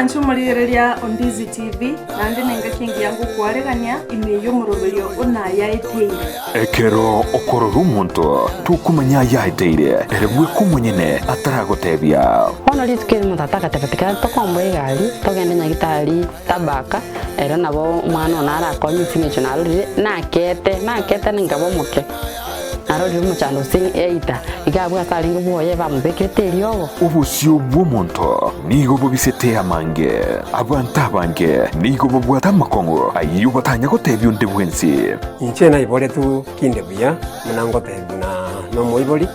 Omwanche omorigereria o Ndizi TV, naende nengaki engiya ngokwaregania ime y'omoroberio o nayaeteire. Ekero okorora omonto, tokomanya ayaeteire, ere bweka omonyene ataragotebia. Bono rituko erimo tata agateba, Tiga tokomboe egari, togende Nyagitari Tabaka, ere nabo omwana one arakonye ase eng'encho narorire nakete, nakete ninkaba omoke. Narorire omochando ase eita, iga abwo ase arenge bwoye bamobekerete eriogo. Obosio bw'omonto nigo bobisete amange, abanto abange nigo babwate amakong'u ayio batanya gotebia onde bwensi. Inche naiboretwe kinde buya, buna ngotebiwa na nomoibori,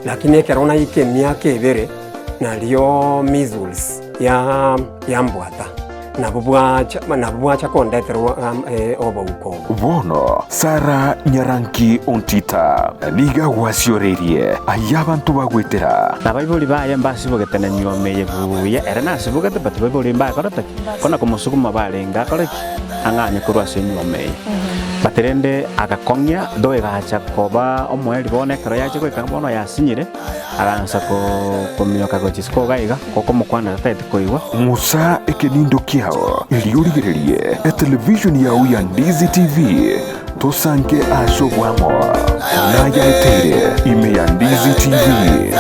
lakini ekero naika emiaka ebere, nario measles ya yambwata. Nabwo bwacha, nabwo bwacha kondetera obouko obo. Bono Sara nyaranki ontita, nigo agwasioreirie ayio abanto bagwetera. Na abaibori baye mbasibogete na emioma eye buya, ere nasibogete, but baibori mbakorete ki? Kona komosuguma barenge akore ki? Ang'anye korwa ase emioma eye. But rende agakong'ia, though egacha koba omoerio bono ekero yachia goika bono yasinyire, Agansa komioka gochia isiko iga iga, gokomokwana tataeti koigwa. Ng'usa ekenindo kiao, erio origererie etelevishoni yao ya Ndizi TV, tosange ase oboamo. Nayaeteire ime ya Ndizi TV.